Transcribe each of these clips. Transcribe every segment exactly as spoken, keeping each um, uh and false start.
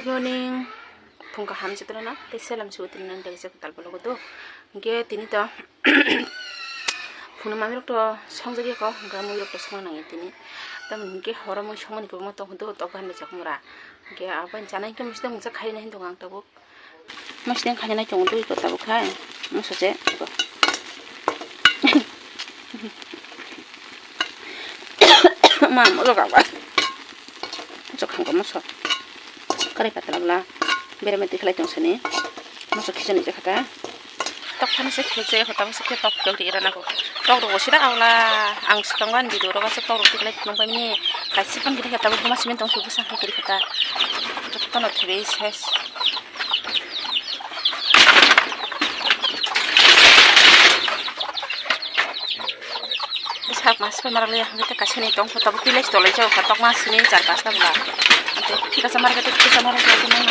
Good morning. Phung kaham chwtwrwno tei selam chwtwrwno tei kaisa kwtal vlog o do. Hwnkhe tini to phunukmani rok to songjak ya kho, hwnkhe mui rok to songna nangya tini. Tamoni hwnkhe horo mui songmani kwbangma tong do, tok bai hamjak mura. Hwnkhe abo chana hwnkhe mui sida mungsa khaina hin tongo ang tabuk. Mosodeng khaina nai tongo twi kota bo khai. Moso se. Ma, moso ka ba. Moso khang ko moso. Kare patla bla. Bere mati khlai tong sini. Moso khichani je khata. Tok phano se khilse kota bo se tok tok ri rana ko. Tok ro sida awla ang swkang ban video ro se tok ro tiklai tong bai ni. Kaisa pan gidi kata bo ma simen tong su bwsang kiri kata. Jotono thebe ses. Bwsak mas pai marak le hwnwi tei kaisa ni tong kho tabuk pilai tolai jao kha tokma sini char pasta bwla. Ante thik asa marak tei thik asa marak le tong.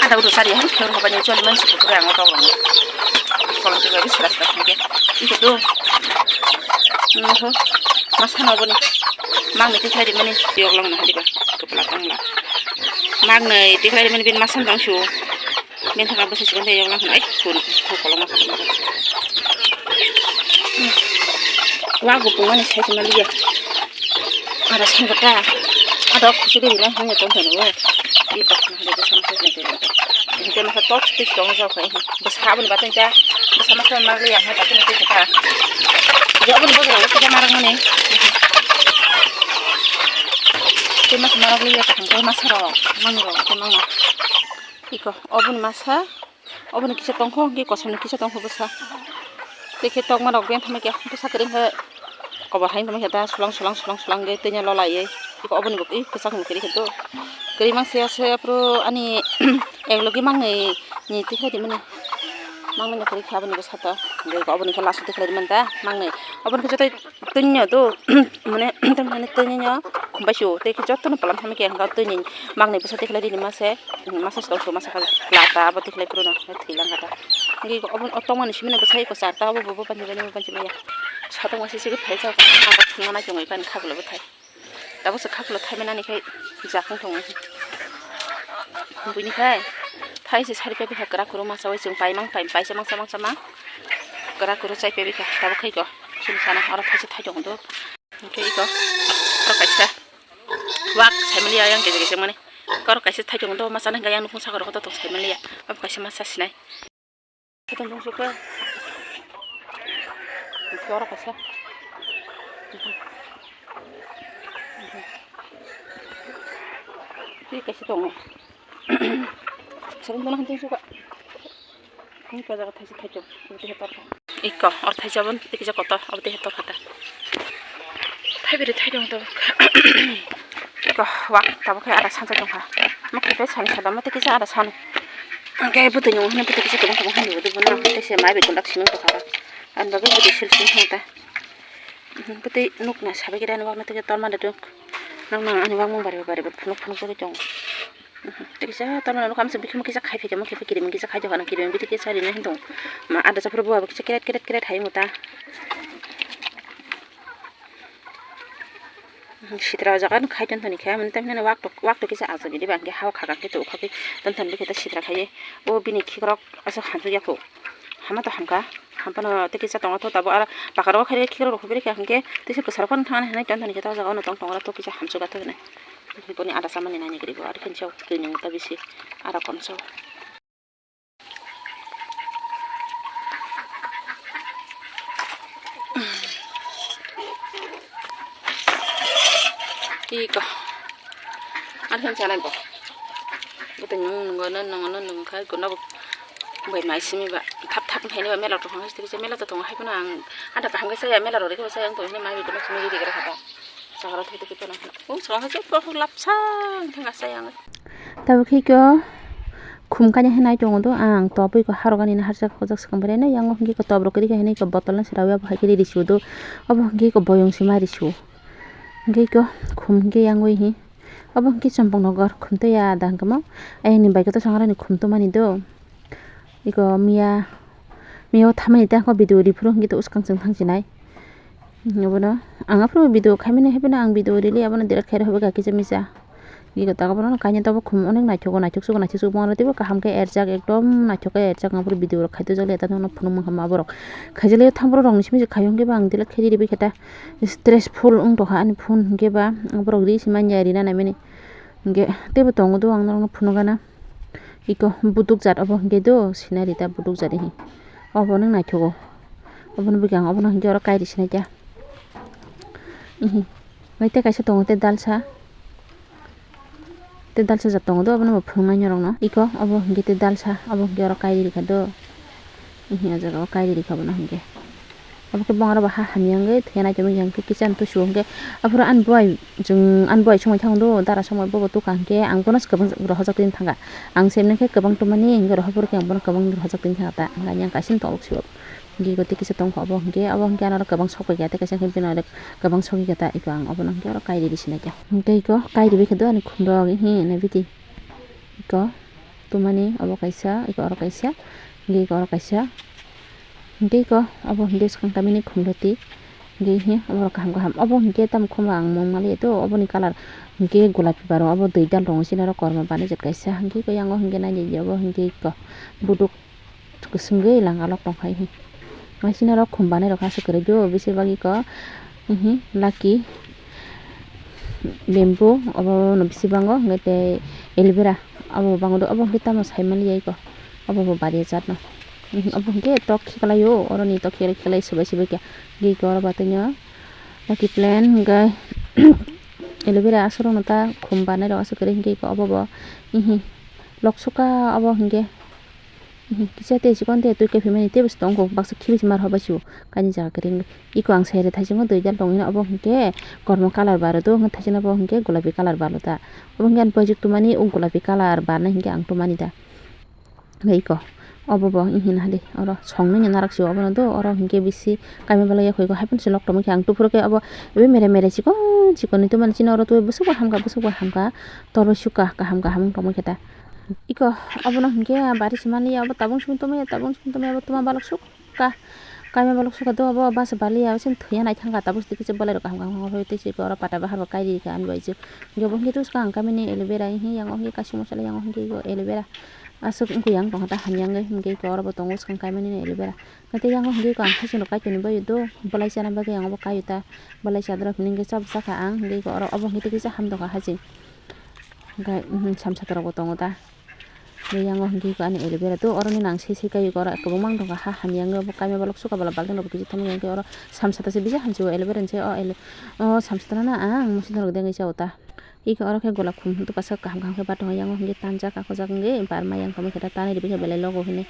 Ada udah sari ya, kalau apa ni coli man sih kurang atau orang. Kalau juga bisa rasa kan dia. Itu tuh. Nuhu. Masa no boni. Mang ni tikhai di mani. Yok long na hadi ba. Kepala tang la. Mang ni tikhai di mani bin masan tang su. Bin thaka besi sekonde yok long ai kun. Ko kolong ma. Wa gu pung mani sai mali ya. Ada sangkata. Ada kusu di bilang hanya tonton wo. Di tok na hadi ba sama sai. Hingke masa tok tik tong jao khai. Bwsa aboni batang ja. Bwsa masa marli yang hai batang tik ta. Jo aboni bagro ko da marang mani. Te masa marang li ya tang ko masa ro. Mang ro ko mang. Iko aboni masa. Aboni kisa tong kho, ki kosom ni kisa tong kho bwsa. Te khe tokma rok ben thamai khe bwsa kwrwi khe. Kobor hai tongma khe da sulang sulang sulang sulang ge tanya lola ye. Iko oboni bo i kwchak ni kwrwi khe do. Kwrwi mang se ase aphuru ani ek logi mang ni ni tikhlai di mani. Mang ni kwrwi khe aboni bwsa ta. Ge oboni khe last tikhlai di man da mang ni. Oboni khe joto tanya do mane tanya khumbai su te khe joto no palam thamai khe ang tanya mang ni bwsa tikhlai di ma se. Masa se tong su masa kha lata abo tikhlai phuru no thwi lang kha ta. Ngi obo tongmani simi no bwsai ko charta obo bo panji bani panji maya. Satong masa sigi phai sa ko ha thung na chungwi pan khaglo bwthai. Tabuk se khaglo thai mani khai jakung thung. Buini khai thai se sari pe bikha kra kuru masa wai chung pai mang pai pai se mang sa mang sa mang. Kra kuru chai pe bikha tabuk khai ko. Sini sana oro thai se thai dong do. Hingke iko oro kaisa wak saimaliya yang kejek kejek mani. Oro kaisa thai tongo do masa nang yang nukung sakoro koto tong saimaliya. Abo kaisa masa sinai. Koto tong suka. Oro kaisa. Twi kaisa tongo. Sabun dona hantung suka. Ani pajaga thaisa thaithok, obo tei hetor kha. Iko, or thaisa bon, tei kisa kotor, obo tei hetor kha ta. Thaibiri thaithok to. Iko, wak, tabuk khe ada sansa tongkha. Ma khe sani sada, ma tei kisa ada sani. Angke bwtwi nung hwnwi bwtwi kisa tongkha, tongkha hwnwi bwtwi bono, tei se mai bai gundak simi tongkha. Ani bagwi bwtwi sil simi thang ta. Bwtwi nukna sabai khe ani wak na tei torma da duk. Nang nang ani wak mung bari bari phunuk phunuk bagwi tongo. Tei kisa tormani nokha amsa bikhe kisa khai phaikha, mokhe kirim kisa khai tongkha, kirim bwtwi kisa rina hin tongo. Ma ada japhuru bo abo kisa keret keret keret hai muta. Sitra o jaga no khai ton toni khe, mani tamni wak tok wak tok kisa asugidi bangkhe hao khakang khe to ukhakhe ton ton bikhe to sitra khai o bini khikrok aswk hamsuk yakho. Hama to hamkha, hampano tei kisa tongo tho tabuk aro pakaro khai khikrok rok phobiri kha hinkhe tei se bwsarok phano thangna hinwi ton ton khe to o jaga o tong tong oro to kisa hamsuk atha hinwi. Boni ada chamani nani kwrwi bo, aro khe twi nwng ta bisi ada komso. Iko. Aro khe chanai bo. Bwtwi nwng nwngo, nwng nwngo, nwng nwngo khai guna bo. Bai mai simi ba. Thap thap khaini ba mela to thang hai, mela to thang hai phano ang ada kaham khe saya mela rori khe saya ang to hini mai guna simi ri ri gra khata. Sagra thai thai phano. O song hai khe lapsang thang asai ang. Tabuk khe kyo khum kanya hinai tongo do ang tobwi ko harok ani harsa khojak swkang bai reno yango hwnkhe ko tobrok kwrwi kha hinwi ko bottle no srawi abo hai khe riri su do obo hwnkhe ko boyong se ma ri su hwnkhe ko khum hwnkhe yangwi hi obo hwnkhe chompok nogor khum twi ya da hwnkhe mo ayang ni bike o to sangrani khum tongmani do iko miya miya o thamani tei ang khe video ri phuru hwnkhe to swkang chwng thang sinai. Abono ang aphuru video khaimani, haphano ang video rili abono delete khairok, habai kha kisa misa. Iko ta abono kainwi tabuk khum onek naithok, naithok sugo, naithok sugo, bongni teibo kaham khe erjak, ekdom naithok khe erjak. Ang aphuru video rok khai twijak le, ta phunuk mankha ma borok. Khaijakle thamborok rokni simi se khaio, hwnkhe ba ang delete khai riri bai khe ta stressful wng tongkha ani phone, hwnkhe ba borok ri se manya rina naimani. Hwnkhe teibo tongo do, ang norokno phunukgana. Iko buduk jat obo hwnkhe do, scenery ta buduk jat ihi. Obo nwng naithogo. Obono bwkhe ang obono hwnkhe oro kairi sinai kha. Ihi. Omo tei kaisa tongo tei dalsa. Tei dalsa jat tongo do, obono bo phunuknai norokno. Iko obo hwnkhe tei dalsa, obo hwnkhe oro kairi rikha do. Ihi, o jaga o kairi rikha bono hwnkhe. Abo khe bongaro bo ha hamya wngwi thwiya naitongmani hwnkhe kisa twi sio hwnkhe. Aphuru ani bwai, chwng ani bwai songwi thangdo, dara songwi bobo tukha hwnkhe ang bono se kwbang rohorjak twi thangkha. Ang se mwnwi khe kwbang twmani hwnkhe rohor phuru khe ang bono kwbang rohorjak twi thangkha ta. Hwnkhe ani ang kaisa tongthok sio. Hwnkhe iko tei kisa tongkha obo hwnkhe, abo hwnkhe ano kwbang sok pai kha tei kaisa hwnkhe bini kwbang sogwi kha ta. Iko ang obono hwnkhe oro kairi risi naikha. Hwnkhe iko kairi bai kha do ani khumrok, ihi, naibidi. Iko. Tumani obo kaisa, iko oro kaisa, hwnkhe iko oro kaisa, hwnkhe iko obo hwnkhe swkang tamini khumloti, hwnkhe hi obo rok kaham kaham, obo hwnkhe tamo khumla ang mung maliya to, oboni colour hwnkhe golapi baro, obo dui dal tongo, sini oro kormo banajak kaisa, hwnkhe iko yango hwnkhe nainai obo hwnkhe iko buduk. Kwswngwi langa lok tongkha ihi. Asina rok khum banai rok aswk kwrwi do, bisi bagwi ko ihi lucky bamboo obo no bisi bango, hwnkhe tei aloe vera obo bango do, obo hwnkhe tamo sai maliya iko, obo bo bari jat no. Ihi obo hwnkhe tok khiklai o, oroni tok khiklai khiklai swbai swbai khe iko oro batwi no lucky plant hwnkhe aloe vera aswk rok no ta khum banai rok aswk kwrwi hwnkhe iko obo bo ihi lok suka obo hwnkhe. Kisa tei chikon tei twi kaiphaimani teibo se tongo, baksa khibi se mar hobai se o kaini jaga kwrwi wngwi. Iko ang sairi thaisingo dui dal tongwi hino, obo hwnkhe kormo colour baro do, hwnkhe thaisina bo hwnkhe golapi colour balo ta. Obo hwnkhe ani paijuk tumani o golapi colour barnai hwnkhe ang tumani da. Hwnkhe iko obo bo wng hina hadi oro songni narak se obono do, oro hwnkhe bisi kaima belai ya khaiko haiphano se lok tongma khe ang tuphuru khe obo ebe mere mere chikon chikon ni tumani chini oro twi bwswk bo hamkha, bwswk bo hamkha, torbai sukha kaham kaham wng tongma khe ta. Iko obono hwnkhe bari se manliya, obo tabuk simi tongmani, tabuk simi tongmani, obo tuma balok sukha, kaima balok sukha do, obo basa baliya, obo sini thwiya naithangkha, tabuk se tikisa bolai rok kaham kaham wngwi tei se oro pata bahar bo kairi rikha ani bai se. Hwnkhe bo hwnkhe tei swkang ang kamini aloe vera, hwnkhe yang o hwnkhe kaisa masala, yang o hwnkhe iko aloe vera aswk wngkha, yang tongkha ta hamya wngwi, hwnkhe iko oro bo tongo swkang kaimani aloe vera. Tei yang o hwnkhe iko ang haching rok kai toni bai do, bolai chana bagwi ang obo kaio ta, bolai chadra hwnwi hwnkhe chabo chakha ang, hwnkhe iko oro obo hwnkhe tikisa ham tongkha haching. Hwnkhe, mhm, samsata rokbo tongo ta. Tei yang o hwnkhe iko ani aloe vera do, oroni nang sei sei kai iko oro kwbangma wng tongkha, ha hamya wngwi obo kaima balok sukha bwla balting rok kisa thangwi hwnkhe oro samsata se bisa hamsio aloe vera ni se o aloe, o samsata no ang muisu norok dengwi chao ta. Iko oro khe golap khum tupasa kaham kaham khe bathang yang o hwnkhe tanjak akhojak wngwi barma yang tongma khe ta tanwi rwbaikha belai logo hwnwi.